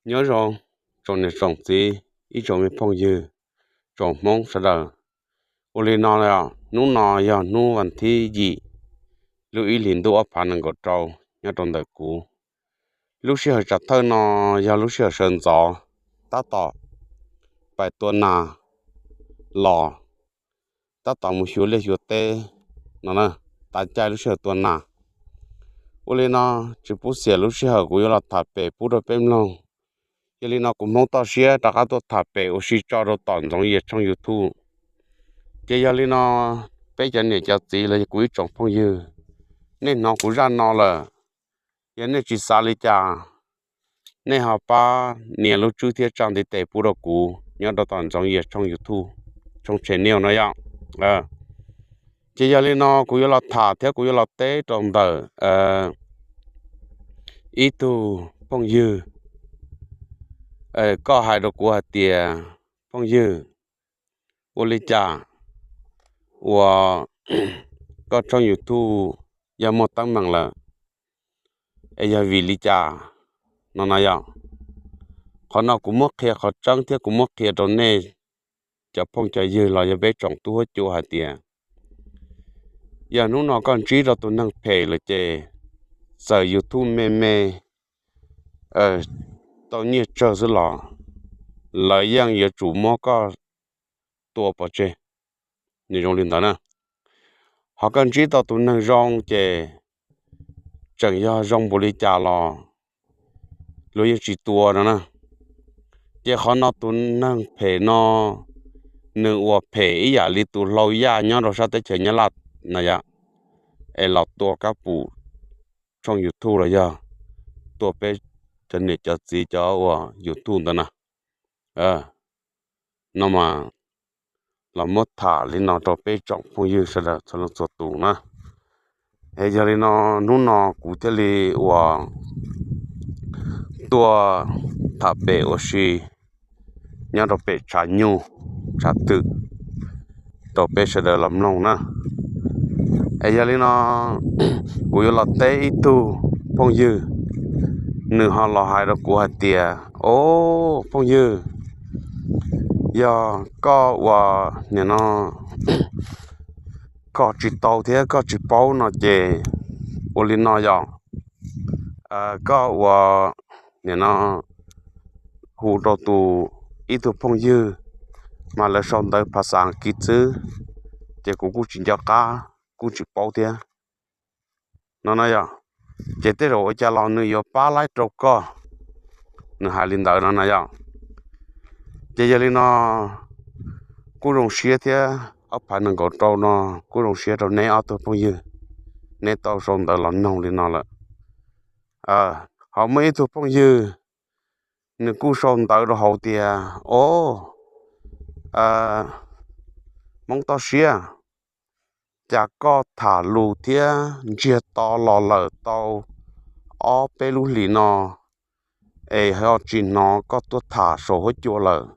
Nyob zoo tsoom niam tsoom txiv, ib tsoom me phooj ywg, tsoom Hmoob sawv daws. Ua li no, hnub no yog hnub vas thib yim, lub ib hlis ntuj ob phav nees nkaum rau, nyob rau ntawm kuv. Lub sij hawm tsam thawj no yog lub sij hawm sawv ntxov, tab tom pais tua nas los, tab tom mus xyuas liaj xyuas teb no, tav caij lub sij hawm tua nas. Ua li no, tsis pub xiam lub sij hawm, kuv yuav los tham pem pub rau peb mloog. Yog li no kuv Hmoob toj siab rov qab tuaj tham pem ua si tso rau tom Ntxoov Yias tshooj YouTube. Ces yog li no, peb cov niam cov txiv los yog kuv ib tsoom phooj ywg, nej hnov kuv zaj no lawm, yog nej tsis xav li cas, nej ho pab nias lub tswb thiab tsa ntiv tes pub rau kuv nyob rau tom Ntxoov Yias tshooj YouTube, tshooj channel no yom. Ces yog li no kuv yuav los tham thiab kuv yuav los teb rau ntawm ib tug phooj ywg. Koj hais rau kuv hais tias, phooj ywg, ua li cas uas koj tshooj YouTube yog muaj teeb meem lawm, es yog vim li cas no na yom? Qhov no kuv muab qhia qhov tseeb thiab kuv muab qhia rau nej cov phooj cov ywg los yog peb tsoom tub huab cua hais tias, yog hnub no koj ntsib rau tus neeg phem lawm ces txawm YouTube me me tau nyiaj tsawg xwb los lawv yeej yuav tsum muab koj tua pov tseg. Nws zoo li ntawd na. Ho koj ntsib tau tus neeg zoo ces tseem yog zoo npaum li cas los luag yeej tsis tua no na. Ces qhov no tus neeg phem no nws ua phem ib yam li tus hlau yaj nyob rau sab teb chaws Nyab Laj na yom, es los tua kab pum tshooj YouTube los yog tua peb cov niam cov txiv cov uas YouTube ntawd na. No mas los muab tham li no rau peb tsoom phooj ywg sawv daws txhua leej txhua tus na. Es yog li no, hnub no kuv thiaj li uas tuaj tham pem ua si nyob rau pem tshav nyuj tshav twm rau peb sawv daws los mloog na. Es yog li no, kuv yuav los teb ib tug phooj ywg, nws ho los hais rau kuv hais tias, o, phooj ywg, yog koj uas nim no koj tsis tau thiab koj tsis paub no ces ua li no yom, koj uas nim no hu rau tus ib tug phooj ywg mas lawv sau ntawv pha xas kis xwb, ces kuv kuj tsis nco qab, kuj tsis paub thiab no na yom. Ces tej zaum ua cas los nws yuav pab laib rau koj. Nws hais li ntawd no na yom. Ces yog li no, kuj zoo siab thiab, ob phav nees nkaum rau no kuj zoo siab rau neb ob tug phooj ywg, neb tau sau ntawv los noog li no lawm. Ho muaj ib tug phooj ywg, nws kuj sau ntawv rau hauv tias, o, Hmoob toj siab, cas koj tham lus thiab ntsiag to los lawm tau ob peb lub hlis no, es ho tsis hnov koj tuaj tham saum huab cua lawm,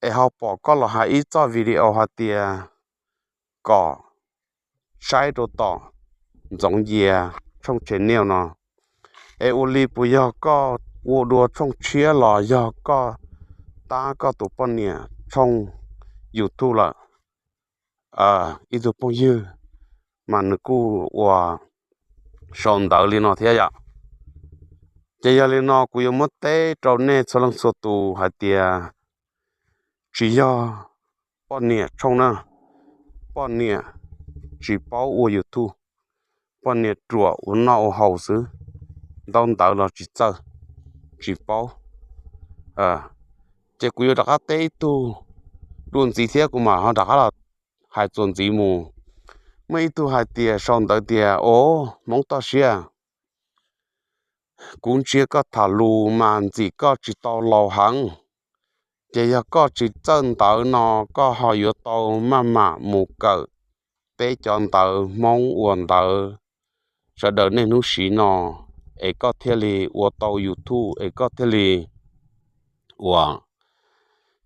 es ho pom koj los hais ib txoj video hais tias kom saib rau tom Ntxoov Yias tshooj channel no, es ua li puas yog koj ua dua tshooj tshiab los yog koj tab koj tus poj niam tshooj YouTube lawm? Ib tug phooj ywg mas nws kuj ua sau ntawv li no thiab yom. Ces yog li no kuv yuav muab teb rau nej txhua leej txhua tus hais tias tsis yog poj niam tshooj na, poj niam tsis paub ua YouTube, poj niam ruam ua noj ua haus xwb, ntaub ntawv los tsis txawj, tsis paub. Ces kuv yuav rov qab teb ib tug dua ntxiv thiab kuv mam ho rov qab los hais txuas ntxiv mus. Muaj ib tug hais tias sau ntawv tias, o, Hmoob toj siab, kuv ntsia koj tham lus mas ntxim koj tsis tau laus heev, ces yog koj tsis txawj ntawv no koj ho yuav tau maj mam mus kawm peb cov ntawv Hmoob ua ntawv sawv daws niaj hnub siv no, es koj thiaj li ua tau YouTube, es koj thiaj li uas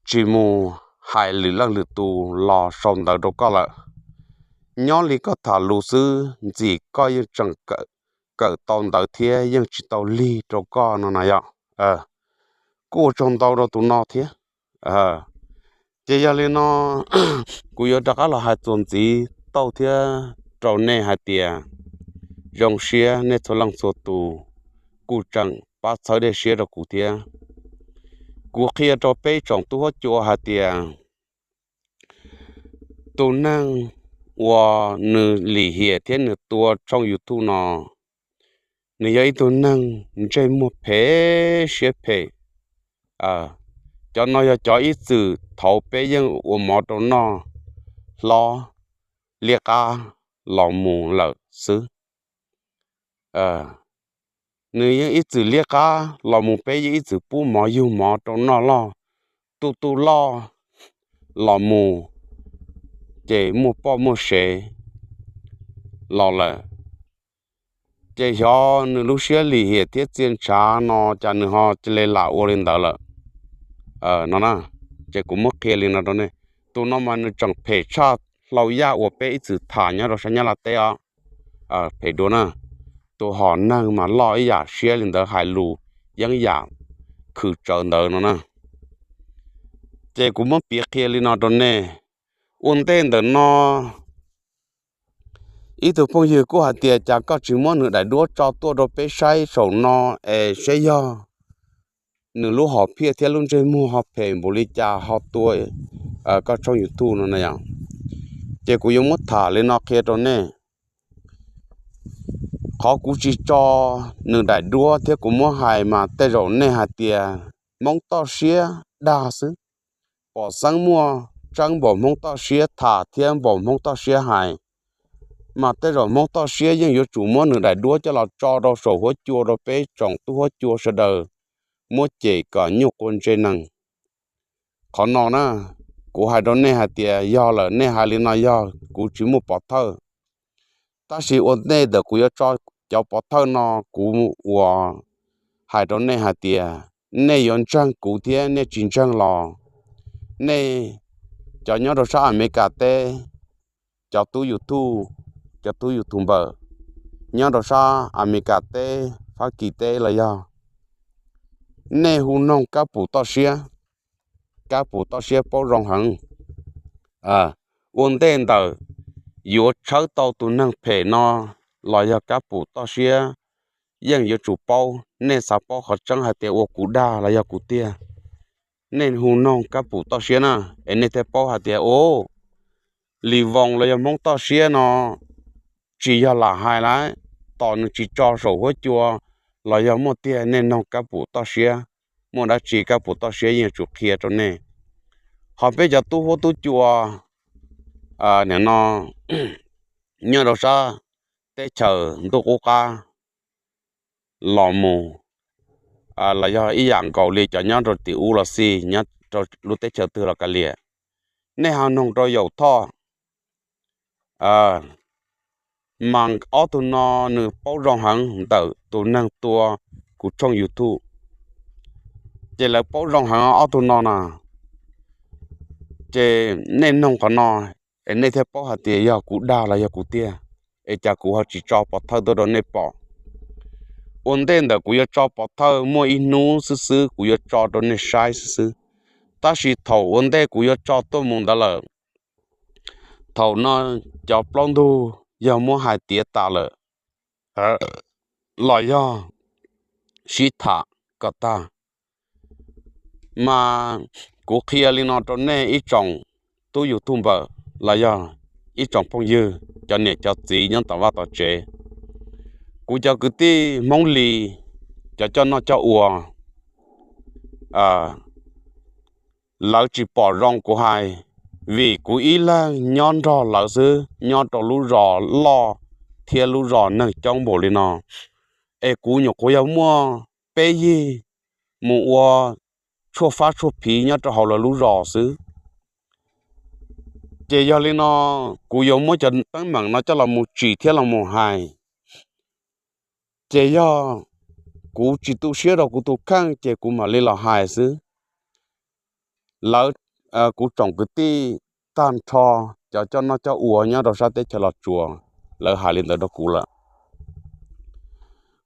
tsis mus hais lwm leej lwm tus los sau ntawv rau koj lawm. Nyob li koj tham lus xwb ntxim koj yeej tseem kawm tau ntawv thiab yeej tsis tau lig rau koj no na yom. kuj ua tsaug ntau rau tus no thiab. Ces yog li no kuv yuav rov qab los hais txuas ntxiv tau thiab rau nej hais tias zoo siab nej txhua leej txhua tus kuj tseem pab txhawb dej siab rau kuv thiab. Kuv qhia rau peb tsoom tub huab cua hais tias tus neeg uas nws lim hiam thiab nws tua tshooj YouTube no, nws yog ib tug neeg ntsej muag phem siab phem. Cov no yog cov ib txwm thaud peb yeej ua mov rau noj hlob liab qab los mus lawm xwb. Nws yeej ib txwm liab qab los mus peb yeej ib txwm pub mov yug mov rau noj loj, tu tu loj los mus ces muaj poj muaj sev los lawm. Ces xyov nws lub siab lim hiam thiab txia ntshav no cas nws ho cia li lam ua li ntawd lawm no na. Ces kuv muab qhia li no rau nej, tus no mas nws tseem phem tshaj Hlau Yaj uas peb ib txwm tham nyob rau sab Nyab Laj teb os. Phem dua na, tus hom neeg mas loj ib yam siab li ntawd hais lus yeeb yam khwm tsawv ntawd no na. Ces kuv muab piav qhia li no rau nej, ua ntej ntawm no ib tug phooj ywg kuj hais tias cas koj tsis muab nws daim duab tso tuaj rau peb saib saum no es saib yog nws lub hom phiaj thiab lub ntsej muag ho phem npaum li cas ho tua koj tshooj YouTube no na yom. Ces kuv yuav muab tham li no qhia rau nej. Qhov kuv tsis tso nws daim duab thiab kuv muab hais mas tej zaum nej hais tias Hmoob toj siab dag xwb. Pom xeeb muaj tseeb npaum Hmoob toj siab tham thiab npaum Hmoob toj siab hais, mas tej zaum Hmoob toj siab yeej yuav tsum muab nws daim duab coj los tso rau saum huab cua rau peb tsoom tub huab cua sawv daws muab cem kom nyuaj quav ntse nees. Qhov no na, kuv hais rau nej hais tias yog lawm, nej hais li no yog kuv tsis muaj pov thawj. Tab sis ua ntej ntawm kuv yuav tso cov pov thawj no, kuv uas hais rau nej hais tias nej yuav ntseeg kuv thiab nej tsis ntseeg los, nej cov nyob rau sab Amelikas teb, cov tub YouTube, cov tub YouTube npawm nyob rau sab Amelikas teb, Fab Kis teb los yog, nej hu noog Kab Pum toj siab, Kab Pum toj siab paub zoo heev. Ua ntej ntawm yuav tshawb tau tus neeg phem no los yog Kab Pum toj siab, yeej yuav tsum paub. Nej xav paub qhov tseeb hais tias ua kuv dag los yog kuv tiag, nej hu noog Kab Pum toj siab na, es nej thiaj paub hais tias, u, Lis Voos los yog Hmoob toj siab no tsis yog lam hais lawm, tos nws tsis tso saum huab cua los yog muaj tiag. Nej noog Kab Pum toj siab, muaj dab tsi Kab Pum toj siab yeej yuav tsum qhia rau nej. Ho peb cov tub huab tub cua nim no nyob rau sab teb chaws ntuj qub qab los mus, los yog ib yam nkaus li cov nyob rau tim ub los xij, nyob rau lub teb chaws twg los kav liam, nej ho noog rau Yaum Thoj, mas ob tug no nws paub zoo heev ntawm tus neeg tua kuv tshooj YouTube. Ces lawv paub zoo heev ob tug no na. Ces nej noog qhov no es nej thiaj paub hais tias yog kuv dag los yog kuv tiag, es cas kuv ho tsis tso pov thawj tuaj rau nej pom. Ua ntej ntawm kuv yuav tso pov thawj muaj ib hnub xwb xwb kuv yuav tso rau nej saib xwb xwb. Tab sis thaum ua ntej kuv yuav tso tuaj mus ntawd lawm, thaum no cov plaub ntug yog muab hais tiav tas lawm los yog sib tham kom tag, mas kuv qhia li no rau nej ib tsoom tub YouTube npawm los yog ib tsoom phooj ywg, cov niam cov txiv nyob tom vaj tom tsev, kuv cov kwv tij Hmoob Lis, cov coj noj coj ua, lawv tsis pom zoo kuv hais, vim kuv ib leeg nyob nrog lawv xwb, nyob rau lub zos loj thiab lub zos neeg coob npaum li no, es kuv nyuam qhuav yog muaj peb yig mus ua tshuaj fab tshuaj phiv nyob rau hauv lawv lub zos xwb. Ces yog li no, kuv yuav muab cov teeb meem no coj los mus tsim thiab los mus hais. Ces yog kuv tsis tu siab rau kuv tus kheej ces kuv mam li los hais xwb. Lawv, kuv tsoom kwv tij tag nrho, cov coj noj coj ua nyob rau sab teb chaws Los Tsuas, lawv hais li ntawd rau kuv lawm.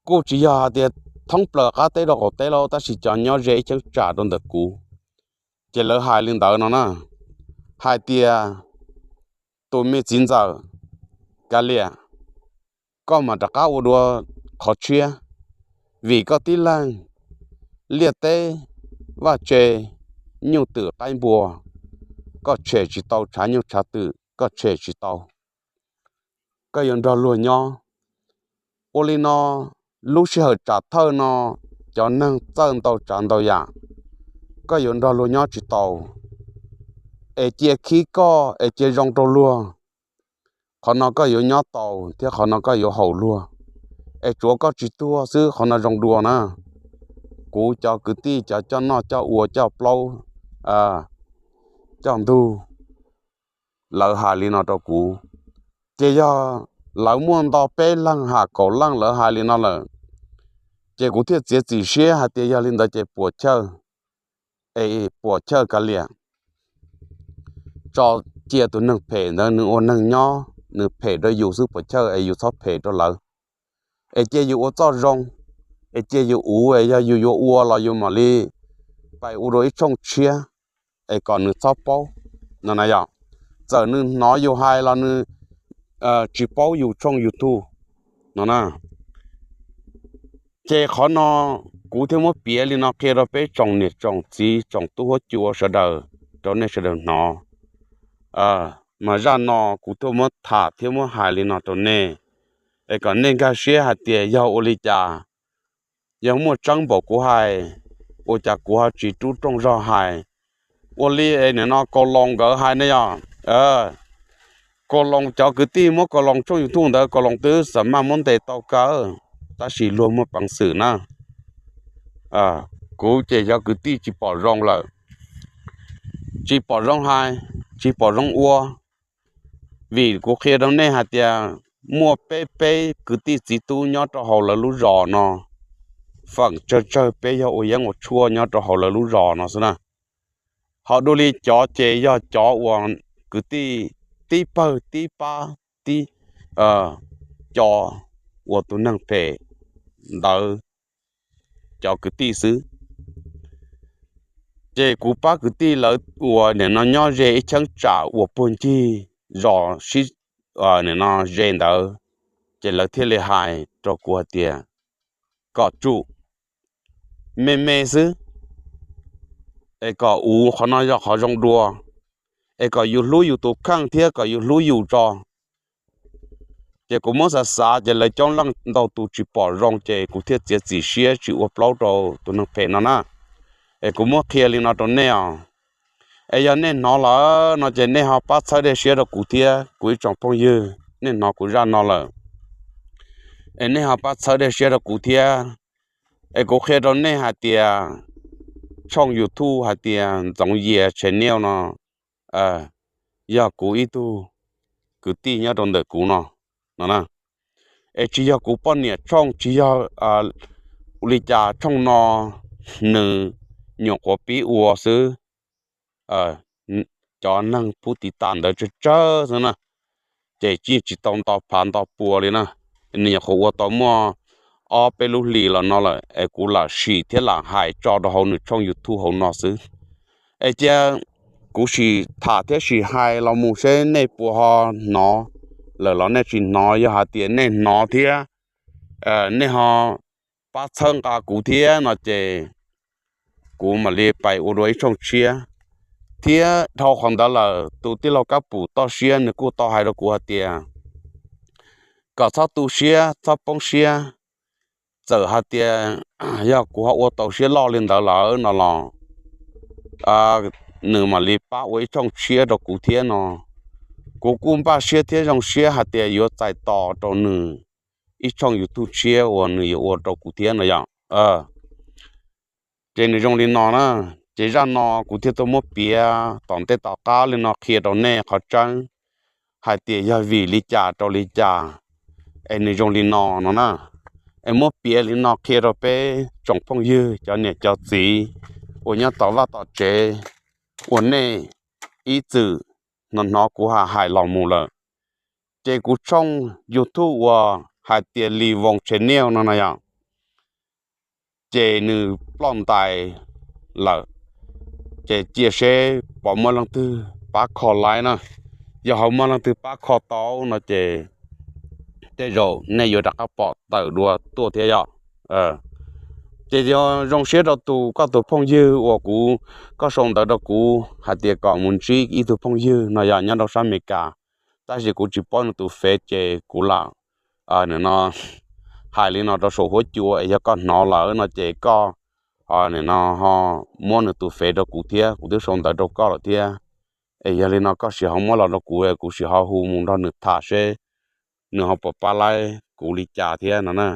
Kuj tsis yog hais tias thoob plaws qab teb rau qaum teb lauj, tab sis cov nyob ze ib cheeb tsam rau ntawm kuv. Ces lawv hais li ntawd no na, hais tias tus me txiv ntxawm Kav Liam, koj mam rov qab ua dua qhov tshiab, vim koj tib leeg liaj teb vaj tse, nyuj twm qaib npua, koj tshem tsis tau tshav nyuj tshav twm, koj tshem tsis tau. Koj yuav nrog luag nyob. Ua li no, lub sij hawm tsam thawj no cov neeg txawj ntau tsav ntau yam, koj yuav nrog luag nyob tsis tau. Es cia khib koj es cia zoo rau luag, qhov no koj yuav nyob tau thiab qhov no koj yuav haum luag, es tsuav koj tsis tuag xwb, qhov no zoo dua na. Kuv cov kwv tij cov coj noj coj ua coj plaub coj ntug, lawv hais li no rau kuv. Ces yog lawv muaj nto peb leeg ham kaum leej lawv hais li no lawm, ces kuv thiaj txiav txim siab hais tias yog li ntawd ces puam chawj, es puam chawj Kav Liam, tso cia tus neeg phem ntawd nws ua neeg nyob, nws phem rau yus xwb puam chawj, es yus txhob phem rau lawv. Es cia yus ua txoj zoo, es cia yus uv, es yog yus yuav ua los yus mam li pais ua dua ib tshooj tshiab, es kom nws txhob paub no na yom. Txawm nws hnov yus hais los nws tsis paub yus tshooj YouTube no na. Ces qhov no kuv thiaj muab piav li no qhia rau peb tsoom niam tsoom txiv tsoom tub huab cua sawv daws, rau nej sawv daws hnov. Mas zaj no kuv thiaj muab tham thiab muab hais li no rau nej, es kom nej nkag siab hais tias yog ua li cas, yog muaj tseeb npaum kuv hais, ua cas kuv ho tsis rub rooj zog hais. Ua li es nim no Kaus Loos nkawd hais ne yog, Kaus Loos cov kwv tij muab Kaus Loos tshooj YouTube ntawd Kaus Loos twb xam maj muab ntes tau kawg, tab sis luag muaj peev xwm na. Kuv ces cov kwv tij tsis pom zoo lawm, tsis pom zoo hais, tsis pom zoo ua, vim kuv qhia rau nej hais tias muaj peb peb kwv tij txiv tub nyob rau hauv lawv lub zos no, feem tsawg tsawg peb yog ua yeeb ua tshuaj nyob rau hauv lawv lub zos no xwb na. Ho dua li cov ces yog cov uas kwv tij tib pawg tib pab tib co uas tus neeg phem ntawd cov kwv tij xwb. Ces kuv pab kwv tij lawv uas nim no nyob ze ib cheeb tsam uas puag ncig zos sib nim no ze ntawd, ces lawv thiaj li hais rau kuv hais tias kom tsum me me xwb, es kom uv qhov no yog qhov zoo dua, es kom yus hlub yus tus kheej thiab kom yus hlub yus tso. Ces kuv muab xav xav ces lawv coob leej ntau tus tsis pom zoo ces kuv thiaj txiav txim siab tsis ua plaub rau tus neeg phem no na. Es kuv muab qhia li no rau nej os. Es yog nej hnov lawm no ces nej ho pab txhawb dej siab rau kuv thiab kuv ib tsoom phooj ywg, nej hnov kuv zaj no lawm es nej ho pab txhawb dej siab rau kuv thiab. Es kuv qhia rau nej hais tias tshooj YouTube hais tias Ntxoov Yias Channel no yog kuv ib tug kwv tij nyob rau ntawm kuv no no na. Es tsis yog kuv poj niam tshooj, tsis yog ua li cas tshooj no nws nyuam qhuav pib ua xwb, cov neeg pub tiv tas ntawd tsawg tsawg xwb na, ces yeej tsis tau nto phav nto pua li na. Nws nyuam qhuav ua tau muaj ob peb lub hlis los no lawm es kuv lam sim thiab lam hais tso rau hauv nws tshooj YouTube hauv no xwb. Es cia kuv sim tham thiab sim hais los mus seb nej puas ho hnov lawm los nej tsis hnov. Yog hais tias nej hnov thiab nej ho pab txhawb nqa kuv thiab no ces kuv mam li pais ua dua ib tshooj tshiab. Thiab dhau qhov ntawd lawm tus tij laug Kab Pum toj siab nws kuj tau hais rau kuv hais tias kom txhob tu siab txhob poob siab, txawm hais tias yog kuv ho ua tau siab loj li ntawd lawm no los nws mam li pab ua ib tshooj tshiab rau kuv thiab no. Kuv kuj npaj siab thiab zoo siab hais tias yuav txais tos rau nws ib tshooj YouTube tshiab uas nws yuav ua rau kuv thiab no yom. Ces nws zoo li no na, ces zaj no kuv thiaj tuaj muab piav tom ntej tom qab li no qhia rau nej qhov tseeb hais tias yog vim li cas rau li cas es nws zoo li no no na. Es muab piav li no qhia rau peb tsoom phooj ywg cov niam cov txiv uas nyob tom vaj tom tsev uas nej ib txwm hnov hnov kuv hais los mus lawm. Ces kuv tshooj YouTube uas hais tias Lis Voos Channel no na yom, ces nws ploj ntais lawm. Ces cia seb puas muaj leej twg pab kho laib na. Yog ho muaj leej twg pab kho tau no ces tej zaum nej yuav rov qab pom tawm dua tuaj thiab yom. Ces yog zoo siab rau tus koj tus phooj ywg uas kuv, koj sau ntawv rau kuv hais tias kom mus ntsib ib tug phooj ywg no yog nyob rau sab Amelikas, tab sis kuv tsis paub nws tus fev ces kuv lam, nim no hais li no rau saum huab cua es yog koj hnov lawm no ces koj nim no ho muab nws tus fev rau kuv thiab, kuv twb sau ntawv rau koj lawm thiab. Es yog li no koj sim ho muab los rau kuv, kuv sim ho hu mus nrog nws tham seb nws ho puas pab laib kuv li cas thiab no na.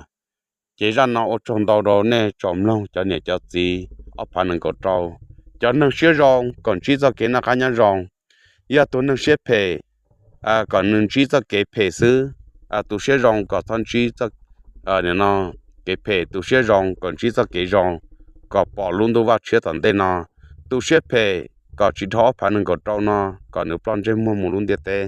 Ces zaj no ua tsaug ntau rau nej tsom mloog cov niam cov txiv ob phav nees nkaum rau. Cov neeg siab zoo kom ntsib txoj kev noj qab nyob zoo, yog tus neeg siab phem kom nws ntsib txoj kev phem xwb, tus siab zoo kom txhob ntsib kev phem, tus siab zoo kom ntsib txoj kev zoo, kom pom lub ntuj vaj tshiab tom ntej no, tus siab phem kom tsis dhau ob phav nees nkaum rau no, kom nws ploj ntsej muag mus lub ntiaj teb.